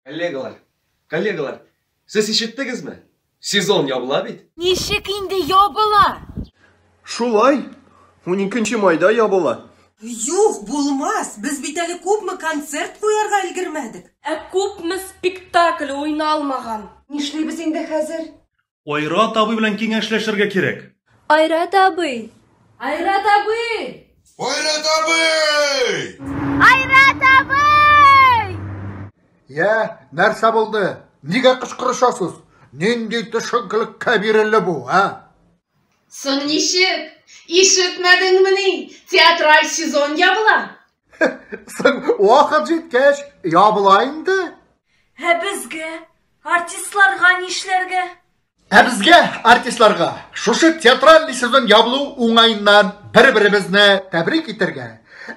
Коллегалар, коллегалар, сез ишеттегезме? Сезон ябыла бит. Ничек инде ябыла? Шулай, 12 майда ябыла. Юк, булмас. Без бит әле күпме концерт куярга өлгермәдек. Ә күпме спектакль уйналмаган. Нишлибез инде хәзер? Айрат абый белән киңәшләшергә кирәк. Айрат абый! Айрат абый! Айрат абый! Айрат абый! Я, нәрсә булды? Нигә кычкырышасыз? Нинди төшенкелеккә бирелде бу, а? Соң ничек? Ишетмәдеңмени? Театраль сезон ябыла. Соң вакыт җиткәч, ябыла инде. Ә безгә, артистларга нишләргә? Ә безгә, артистларга, шушы театральный сезон ябылу уңаеннан бер-беребезне тәбрик итәргә,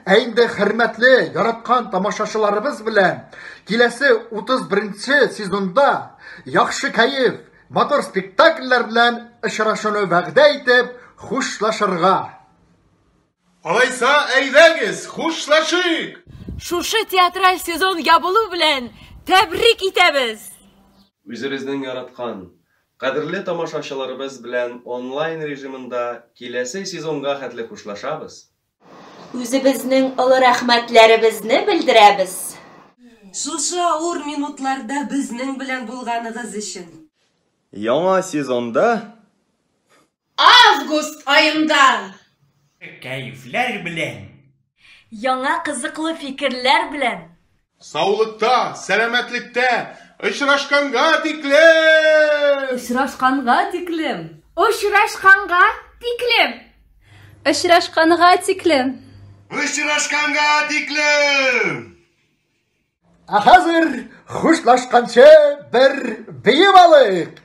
ә инде хөрмәтле, яраткан тамашачыларыбыз белән киләсе 31 сезонда яхшы кәеф, матур спектакльләр белән очрашуны вәгъдә итеп, хушлашырга. Алайса, әйдәгез, хушлашыйк! Шушы театраль сезон ябылу белән тәбрик итәбез! Үзебезнең яраткан, кадерле тамашачыларыбыз белән онлайн режимында киләсе сезонга хәтле хушлашабыз. Үзебезнең олы рәхмәтләребезне белдерәбез. Шушы авыр минутларда безнең белән булганыгыз өчен. Яңа сезонда Август аенда! Кәефләр белән. Яңа кызыклы фикерләр белән. Саулыкта, сәламәтлектә очрашканга тиклем! Очрашканга тиклем! Очрашканга тиклем! Очрашканга тиклем. Очрашканга тиклем! Ә хәзер хушлашканчы бер биеп алыйк.